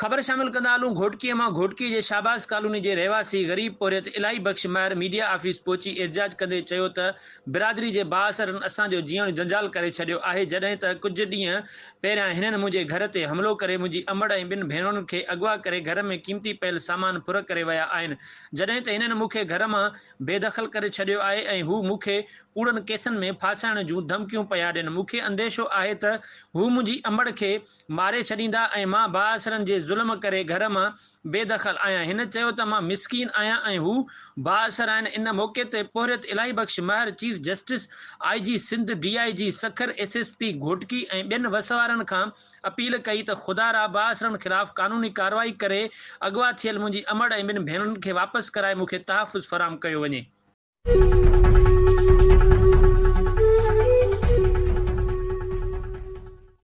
خبر شامل ڪندا هلون گهوٽڪيء مان گهوٽڪي جي شهباز ڪالوني جي رهواسي غريب پورهيت الاهي بخش مهر ميڊيا آفيس پهچي احتجاج ڪندي چيو ته برادري جي بااثرن اسان جو جيئڻ جنجال ڪري ڇڏيو آهي جڏهن ته ڪجهه ڏينهن پهريان هنن منهنجي گهر تي حملو ڪري منهنجي امڙ ۽ ٻن ڀينرن کي اغوا ڪري گهر ۾ قيمتي پيل سامان ڦر ڪري ويا آهن جڏهن ته هنن مون کي گهر مان بيدخل ڪري ڇڏيو آهي ۽ هو مون کي ڪوڙن ڪيسن ۾ ڦاسائڻ جون ڌمڪيون پيا ڏين مون کي انديشو آهي ته هو منهنجي امڙ کي ماري ڇڏيندا ۽ مان بااثرن جي ظلم ڪري گهر مان بي دخل آهيان. هن چيو ته مان مسڪين آهيان ۽ هو بااثر آهن. ان موقعي تي پورهيت Elahi Bakhsh Mehar, chief justice, I G Sindh, D I G Sukkur, S S P Ghotki ۽ ٻين وس وارن کان اپيل ڪئي ته خدا را بااثرن خلاف قانوني ڪارروائي ڪري اغوا ٿيل منهنجي امڙ ۽ ٻن ڀينرن کي واپس ڪرائي مون کي تحفظ فراهم ڪيو وڃي.